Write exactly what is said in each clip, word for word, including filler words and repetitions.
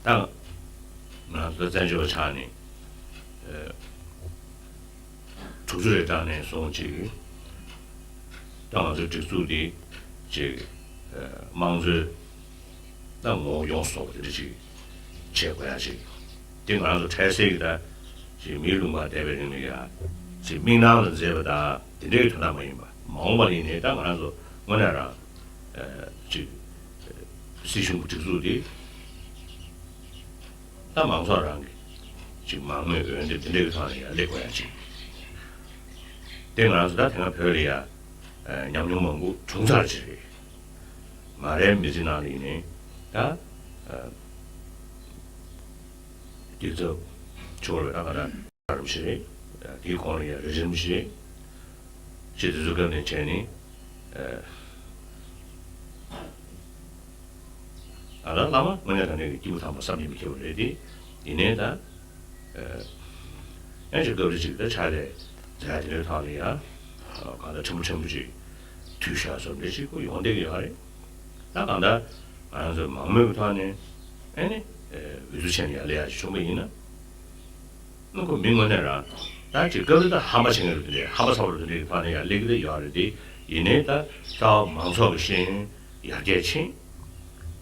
ད་ང་ཚོ་བཙན་བྱོལ་བ་ཆགས་ནས་ཨ་དྲུག་ཅུ་རེ་གྲངས་ནས་བཟུང་ཅིག་ད་ང་ཚོའི་སྒྲིག་འཛུགས་འདི་ཅིག་ཨ་དམངས་གཙོའི་ད་ངོ་བོ་ཡོངས་སུ་རྫོགས་པ་དེ་འདྲ་ཅིག་བྱེད་དགོས་ཡ་ཅིག་དེ་ང་རང་ཚོ་འཕྲལ་སེལ་གྱི་ད་ཅིག་མིའི་ལུང་པར་བསྡད་པའི་རིང་ལ་ཡ་ཅིག་དམིགས་སྣང་ལ་མཛེས་པ་དང་དེ་འདྲའི་དོན་དག་མ་ཡིན་པ། མ་འོངས་པ་ལ་ཡིན་ནའི་ད་ང་རང་ཚོ་དངོས་གནས་རང་ཨ་ཅིག་སྲིད་གཞུང་གི་སྒྲིག་འཛུགས་འདི་ད་མང་ཚོགས་རང་གི་ཅིག་མང་མོས་འོས་འདེམས་དེ་འདྲའི་ཐོག་ནས་ཡར་སླེབས་དགོས་ཡ་ཅིག་དེ་ང་རང་ཚོ་ད་དེ་སྔ་བོད་ལ་ཡ་ཨ་ཉམས་མྱོང་མང་པོ་བྱུང་ཚར་ཅིག་རེད། ང་རའི་མི་ཚེ་ནང་ལ་ཡིན་ནའི་ད་ཨ་སྐྱིད་ཚབ་ཆོར་བའི་ད་ག་ད་རམ་ཞིག་རེད། དེའི་གོང་ལ་ཡ་རི་རིམ་ཞིག་རེད། ཅེས་དེ་ཚོའི་སྐབས་ནས་བྱས་ནས་ཨ་ཨ་ད་བླ་མ་དངོས་གནས་དྲང་གནས་ཀྱི་སྐྱེས་བུ་དམ་པ་བསམ་གྱིས་མི་ཁྱབ་པ་རེད་དེ། ཡིན་ནའི་ད་ཨ་ཡང་ཅིག་སྐབས་རེ་ཅིག་ད་ཕྱག་ལས་མཛད་དེ་འདྲའི་ཐོག་ལ་ཡ་གང་ལྟར་ཕྲན་བུ་ཕྲན་བུ་ཅིག་འཐུས་ཤོར་སོགས་འདྲ་ཅིག་ཁོ་ཡོང་བསྡད་ཀྱི་ཡོད་རེད། ད་གང་ལྟར་ང་རང་ཚོའི་མང་མོས་ཀྱི་ཐོག་ནས་ཨ་ནི་ཨ་འོས་བསྡུ་བྱས་ནས་ཡར་སླེབས་ཡ་ཅིག་བྱུང་པ་ཡིན་ན། ཨ་ཁོ་མི་དངོས་གནས་རང་ད་ཅིག་སྐབས་རེ་ད་ཧམ་པ་བྱེད་མཁན་རེད་དེ་འདྲས། ཧམ་པ་ཚ་པོ་རེད་དེ་འདྲས་ཀྱི་ཐོག་ནས་ཡར་སླེབས་ཀྱི་ད་ཡོད་རེད་དེ། ཡིན་ནའི་ད་རྩ་བ་མང་ཚོགས་ཀྱི་ཤེས་ཡོན་ཡར་རྒྱས་ཕྱིན།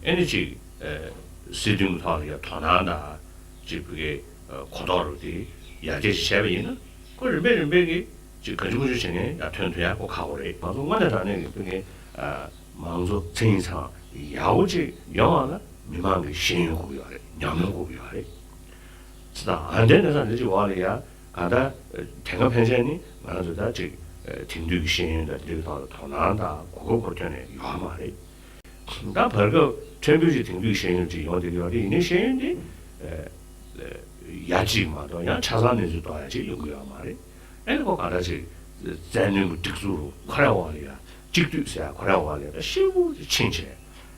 ཨ་ནི་ཅིག་ཨ་སྲིད་དོན་གྱི་ཐོག་ལ་ཡ་དོ་སྣང་དང་ཅིག་བོད་སྐད་གོ་རྟོགས་རུ་དེ་ཡར་རྒྱས་ཅིག་བྱས་པ་ཡིན་ན། ཁོ་རིམ་པས་རིམ་པས་ཀྱིས་ཅིག་གང་བྱུང་མང་བྱུང་བྱེད་མཁན་ཡར་ཐོན་ཐུབ་ཡ་ཁོ་ཁག་པོ་རེད། ང་ཚོ་དངོས་གནས་དྲང་གནས་ཀྱི་བོད་སྐད་ཨ་མང་གཙོ་མཚན་ཉིད་ཚང་ཡག་པོ་ཅིག་ཡོང་བ་ལ་མི་མང་གི་ཤེས་ཡོན་དགོས་ཀྱི་ཡོད་རེད། ཉམས་མྱོང་དགོས་ཀྱི་ཡོད་རེད། ཙི་ད་ཨ་འདྲའི་གནས་སྟངས་འདི་ཅིག་འོག་ལ་ཡ་གང་ལྟར་དེ་སྔ་ཕན་ཆད་ནི་ང་རང་ཚོ་ད་ཅིག་དེང་དུས་ཀྱི་ཤེས་ཡོན་དང་དེ་འདྲའི་ཐོག་ལ་དོ་སྣང་དང་གོ་སྐབས་ཁོ་ཐོན་ནས་ཡོད་མ་རེད། ད་བར་སྐབས་ཕྲན་བུ་ཅིག་དེང་དུས་ཤེས་ཡོན་ཅིག་ཡོང་བསྡད་ཀྱི་ཡོད་རེད། ཡིན་ནའི་ཤེས་ཡོན་འདི་ཡ་གཅིག་མ་གཏོགས་ཡང་ཆ་ཚང་གནས་ཚུལ་རྟོགས་ཡ་ཅིག་ཡོང་གི་ཡོད་མ་རེད། ཨ་ནི་ཁོ་གང་འདྲ་ཅིག་བཙན་གནོན་གྱི་སྒྲིག་འཛུགས་ཁོ་རའི་འོག་ལ་ཡ་གཅིག་སྡུད་ཟེར་ཡ་ཁོ་རའི་འོག་ལ་ཡ་ད་ཤེས་བུ་ཅིག་ཕྱིན་བྱས།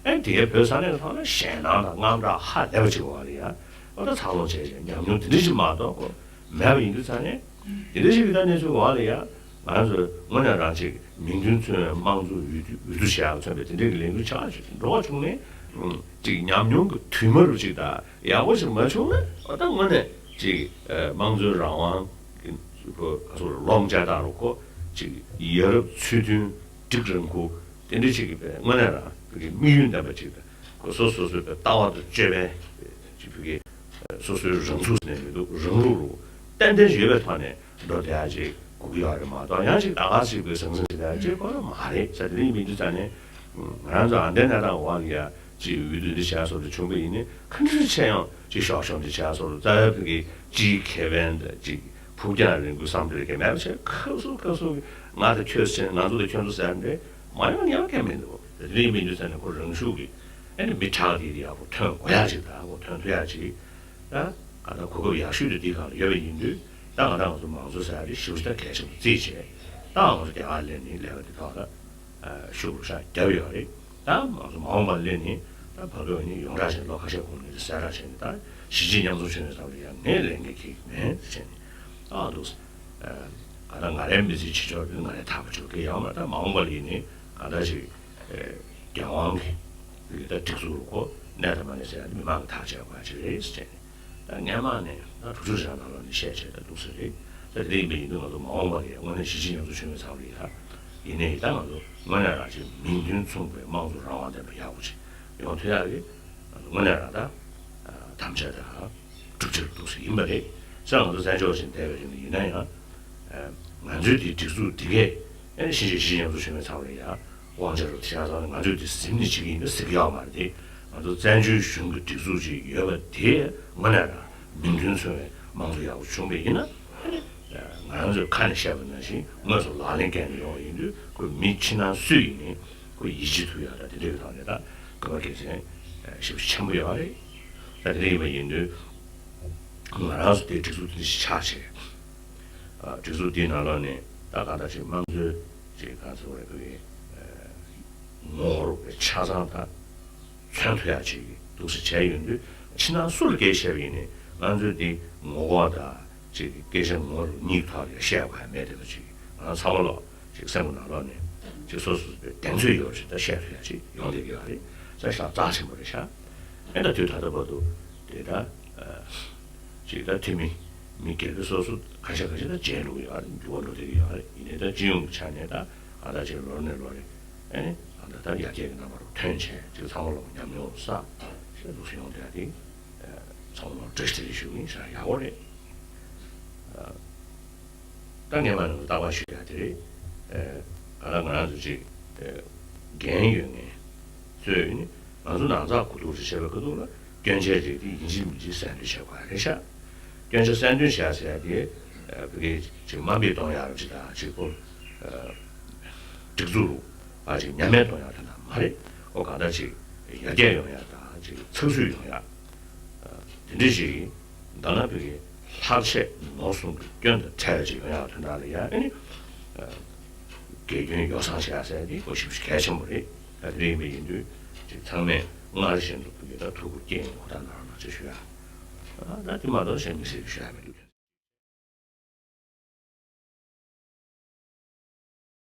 ཨ་ནི་དེ་གའི་བོད་ས་གནས་ཀྱི་ཐོག་ལ་ཞེད་སྣང་དང་དངངས་སྐྲག་ཧ་ལས་པ་ཅིག་འོག་ལ་ཡ་ཨོ་ད་འཚར་ལོངས་བྱས་བྱས་ཉམས་མྱོང་དེ་འདྲ་ཅིག་མ་གཏོགས་ཁོ་མེད་པ་ཡིན་དུས་ཙང་ནས། དེ་འདྲ་ཞིག་གི་ད་གནས་ཚུལ་འོག་ལ་ཡ་ང་ཚོས་དངོས་གནས་རང་ཅིག་མིང་དོན་མཚུངས་པའི་དམངས་གཙོ་འོས་བསྡུ་འོས་བསྡུ་བྱེད་ཡག་མཚོན་པའི་དེ་འདྲའི་གི་ལས་འགུལ་ཆགས་ཤིག་འགྲོ་བ་བྱུང་ནས། ཅིག་ཉམས་མྱོང་གི་དུ་མ་རུ་ཅིག་ད་ཡག་པོ་ཞིག་མ་བྱུང་ན། ཨ་ད་དངོས་གནས་ཅིག་ཨ་དམངས་གཙོའི་རང་དབང་གི་ཁོ་ག་ཚོད་ལོག་འཇགས་དང་རུ་ཁོ་ཅིག་ཡ་རབས་ཚུལ་མཐུན་སྒྲིག་རང་ཁུ་དེ་འདྲ་ཅིག་གི་དངོས་གནས་རང་གི་དམིགས་ཡུལ་ལྡན་པ་ཅིག་དང་ཁོ་སོ་སོ་སོའི་ལྟ་བ་དང་སྤྱོད་པའི་ཅིག་བོད་ཀྱི་སོ་སོའི་རང་ཚུགས་ནས་མི་འདུག་རང་ལུགས་རུ་ཏན་ཏན་ཡོད་པའི་ཐོག་ནས་འགྲོ་བསྡད་ཡ་ཅིག་དགོས་ཀྱི་ཡོད་རེད་མ་གཏོགས། ཡང་ཅིག་ད་ག་ཅིག་པའི་ཟང་ཟིང་ཞིག་ད་ཅིག་ཁོ་རང་མ་རེད་ཟེར། དེ་རིང་མི་འདུག་ཙང་ནས་ང་རང་ཚོ་ཨ་འདྲའི་གནས་སྟངས་འོག་ལ་ཡ་ཅིག་འོས་བསྡུ་འདི་བྱས་སོགས་དེ་བྱུང་པ་ཡིན་ནའི་ག་འདྲ་བྱས་ཡང་ཅིག་ཤོག་ཤོག་འདི་བྱས་སོགས་རྩ་བའི་བོད་ཀྱི་སྤྱིའི་ཁེ་ཕན་དང་ཅིག་ཕུགས་རྒྱང་རིང་པོའི་བསམ་བློ་གལ་མེད་པ་བྱས། ཁ་སུ་ཁ་སུ་ང་དང་ཁྱོད་ཟེར་ང་ཚོ་དང་ཁྱོད་ཚོ་ཟེར་འདྲ་མ་ཡོང་ངེས་པ་གལ་མི་འདུག་དེ་རིང་མི་འདུག་ཙང་ནས་ཁོ་རང་ཤུགས་ཀྱིས་ཨ་ནི་མི་དྲག་དེ་དེ་ཡག་པོ་ཐོན་དགོས་ཡ་ཅིག་དང་ཁོ་ཐོན་ཐུབ་ཡ་ཅིག་ད་ང་ད་གོ་སྐབས་ཡག་ཤོས་དེ་འདི་སྒང་ལ་ཡོད་པ་ཡིན་དུས། ད་ང་ད་ང་ཚོ་མང་གཙོ་ཟེར་ཡ་དེ་ཞེ་པོ་ཅིག་ད་གལ་ཆེན་པོ་བརྩིས་བྱས། ད་ང་ཚོ་རྒྱ་གར་སླེབས་ནས་ལས་ཀ་དེ་ཐོག་ལ་ཤུགས་རུ་ཤ་བརྒྱབ་ཡོད་རེད། ད་ང་ཚོ་མ་འོངས་པ་སླེབས་ནས་ད་བར་སྐབས་ནས་ཡོངས་གྲགས་བྱས་ལོ་ཁ་ཤས་གོང་ནས་དེ་གསལ་བསྒྲགས་བྱས་ནས་ད་གཞིས་བྱེས་མཉམ་འཛོམས་ཆེན་མོའི་ཐོག་ལ་ཡང་ངས་ལས་འགན་འཁྱེར་གྱི་མེད་ཟེར་བྱས་ནས། ཨ་འདུག་ད་ང་རའི་མི་ཚེའི་བྱེད་ཕྱོགས་དེ་ང་རས་ཐག་པ་ཆོད་ཀྱི་ཡོད་མ་རེད། ད་མ་འོངས་པ་ལ་ཡིན་ནའི་ང་ད་ཅིག་རྒྱལ་དབང་གི་ད་སྒྲིག་འཛུགས་རུ་ཁོ་གནས་དང་མ་གནས་ཟེར་ཡ་མི་མང་གི་ཐག་བཅད་དགོས་ཡ་ཅིག་རེད་ཟེར་བྱས་ནས། ད་སྔན་མ་ནས་ད་དྲུག་ཅུ་རེ་གྲངས་ནང་ལོགས་ནས་བཤད་བྱས་ད་འདུག་ས་རེད། ད་དེ་འདྲ་ཡིན་པ་ཡིན་དུས་ང་ཚོ་མ་འོངས་པ་ལ་ཡང་དངོས་གནས་གཞིས་བྱེས་མཉམ་འཛོམས་ཆེན་མོའི་ཚབ་ལ་ཡ་ཡིན་ནའི་ད་ང་ཚོ་དངོས་གནས་རང་ཅིག་མིང་དོན་མཚུངས་པའི་དམངས་གཙོ་རང་དབང་ལྡན་པ་ཡག་པོ་ཅིག་ཡོང་ཐུབ་ཡག་གི་ང་ཚོ་དངོས་གནས་རང་ད་དམ་བཅའ་དང་གྲུབ་འབྲས་འདུག་ས་ཡིན་པ་རེད། ས་ང་ཚོ་བཙན་བྱོལ་བ་ཞིག་བསྡད་པའི་རིང་ལ་ཡིན་ན་ཡང་ང་ཚོའི་དེ་སྒྲིག་འཛུགས་འདི་གས་ཨེ་གཞིས་བྱེས་གཞིས་བྱེས་མཉམ་འཛོམས་ཆེན་མོའི་ཚབ་ལ་ཡ་དབང་ཆ་རུ་ཐེ་ཆག་ཚང་ནས་ང་ཚོས་དེ་ཟིན་ནས་བྱེད་ཀྱི་ཡིན་པ་ཟེར་གྱི་ཡོད་མ་རེད་དེ། ང་ཚོ་བཙན་བྱོལ་གཞུང་གི་སྒྲིག་འཛུགས་ཅིག་ཡོད་པ་དེ་དངོས་གནས་རང་མིང་དོན་མཚུངས་པའི་དམངས་གཙོ་ཡག་པོ་བྱུང་བ་ཡིན་ན། ང་རང་ཚོས་ཁ་ནས་བཤད་པ་ནང་བཞིན་དངོས་སུ་ལག་ལེན་བཀལ་ནས་ཡོང་བ་ཡིན་དུས་ཁོས་མི་ཕྱི་ནང་སུ་ཡིན་ནའི་ཁོས་ཡིད་ཆེས་ཐུབ་ཡག་དང་དེ་འདྲའི་ཐོག་ནས་ད་དགོས་པ་གལ་ཆེན་ཞེ་པོ་ཆེན་པོ་ཡོད་རེད། ད་དེ་འདྲ་ཡིན་པ་ཡིན་དུས་ང་རང་ཚོ་དེ་སྒྲིག་འཛུགས་དེ་འདྲ་ཞིག་ཆགས་བྱས། སྒྲིག་འཛུགས་དེའི་ནང་ལོགས་ནས་ད་གང་ལྟར་ཅིག་དམངས་གཙོའི་ཅིག་གང་ཟེར་དགོས་རེད། བོད་ཀྱི་ངོ་བོ་རུ་ཆ་ཚང་དང་མཚོན་ཐུབ་ཡག་ཅིག་འདུག་སེ་བྱས་ཡོང་དུས་ཕྱི་ནང་སུ་ལ་སྐད་བཤད་པ་ཡིན་ནའི་ང་ཚོའི་འདི་ངོ་ལྐོག་དང་ཅིག་སྐད་ཆ་ངོ་རུ་གཉིས་ཐོག་ལ་བཤད་དགོས་ཡ་མེད་བསྡད་པ་ཅིག་ང་ཚང་མ་ལོག་ཅིག་སེམས་ཀྱི་ནང་ལོགས་ནས་ཅིག་སོ་སོ་སོའི་གདེང་ཚོད་ཡོད་པ་ཞིག་ད་བཤད་ཐུབ་ཡག་ཅིག་ཡོང་བསྡད་ཀྱི་ཡོད་རེད། ས་ཞག་རྩ་ཆེན་པོ་རེད་ཤག་ཨེ་ད་དུས་ད་ལྟ་བར་དུ་ དེ་ད་ཅིག་ད་འཐུས་མི་མི་སྒེར་གྱི་སོ་སོ་ཁ་ཤས་ཁ་ཤས་ད་བརྗེད་འགྲོ་གི་ཡོད་རེད། འགྱུར་བ་འགྲོ་བསྡད་ཀྱི་ཡོད་རེད། ཡིན་ནའི་ད་སྤྱི་ཡོངས་ཀྱི་ཆ་ནས་ད་ཨ་ད་ཅིག་ལོ་ནས་ལོ་རེ་ཨ་ནི་ཨ་ད་ད་ཡར་རྒྱས་ཀྱི་རྣམ་པ་རུ་ཐོན་བྱས་ཅིག་ཚང་མ་ལོ་ཉམས་མྱོང་བསགས་བྱས་འདུག་སེ་ཡོང་བསྡད་ཡ་དེ་ཚང་མ་ལ་བཀྲ་ཤིས་བདེ་ལེགས་ཞུ་གི་ཡིན་ཟེར་ཡག་པོ་རེད། ད་ངས་མ་ནུ་རྟག་པར་ཞུ་ཡ་དེ་རེད། ཨེ། ག་ལ་ང་རང་ཚོ་ཅིག་ཨེ། འགན་ཡོད་མཁན་ཚོས་ནི་ང་ཚོ་ནང་ཚགས་གོ་བསྡུར་ཅིག་བྱས་པའི་ཁ་ཐུག་ལ་སྐྱོན་ཆའི་རིགས་དེ་ཡིན་གཅིག་མིན་གཅིག་གསལ་འདོན་བྱེད་དགོས་རེད་ཤག་སྐྱོན་ཆ་གསལ་འདོན་བྱས་ཟེར་ཡ་དེ་ཨེ། བོད་སྐད་ཅིག་དམའ་འབེབས་གཏོང་ཡ་ར་ཅིག་དང་ཅིག་པོ་ཨེ། སྒྲིག་འཛུགས་རུ་ཨ་ཅིག་ཉམས་དམས་གཏོང་ཡ་དེ་འདྲ་མ་རེད། ཨོ་གང་ལྟར་ཅིག་ཡར་རྒྱས་ཡོང་ཡ་དང་ཅིག་ཚགས་ཚུད་ཡོང་ཡ་དེ་འདྲ་ཞིག་ཡིན། ད་ནང་བོད་ཀྱི་ལྷག་ཆད་ནོར་གསུམ་གྱི་སྐྱོན་དང་བྲལ་བ་ཅིག་ཡོང་ཡག་དོན་དག་ལ་ཡ་ཨ་ནི་དགེ་སྐྱོན་ཡོ་བསྲང་བྱེད་ཡག་ཟེར་ཡ་འདི་ཁོ་ཞེ་པོ་ཞིག་གལ་ཆེན་པོ་རེད། ད་དེ་འདྲ་ཡིན་པ་ཡིན་དུས་ཅིག་ཚང་མས་སྔར་བཞིན་དུ་བོད་ཀྱི་ད་ཐུགས་ཁུར་བསྐྱེད་ཡོང་བ་ད་ནང་ནང་ཅིག་ཞུ་ཡ། ད་དེ་མ་གཏོགས་གཞན་མི་སྲིད་པའི་ཞུ་ཡ་མི་འདུག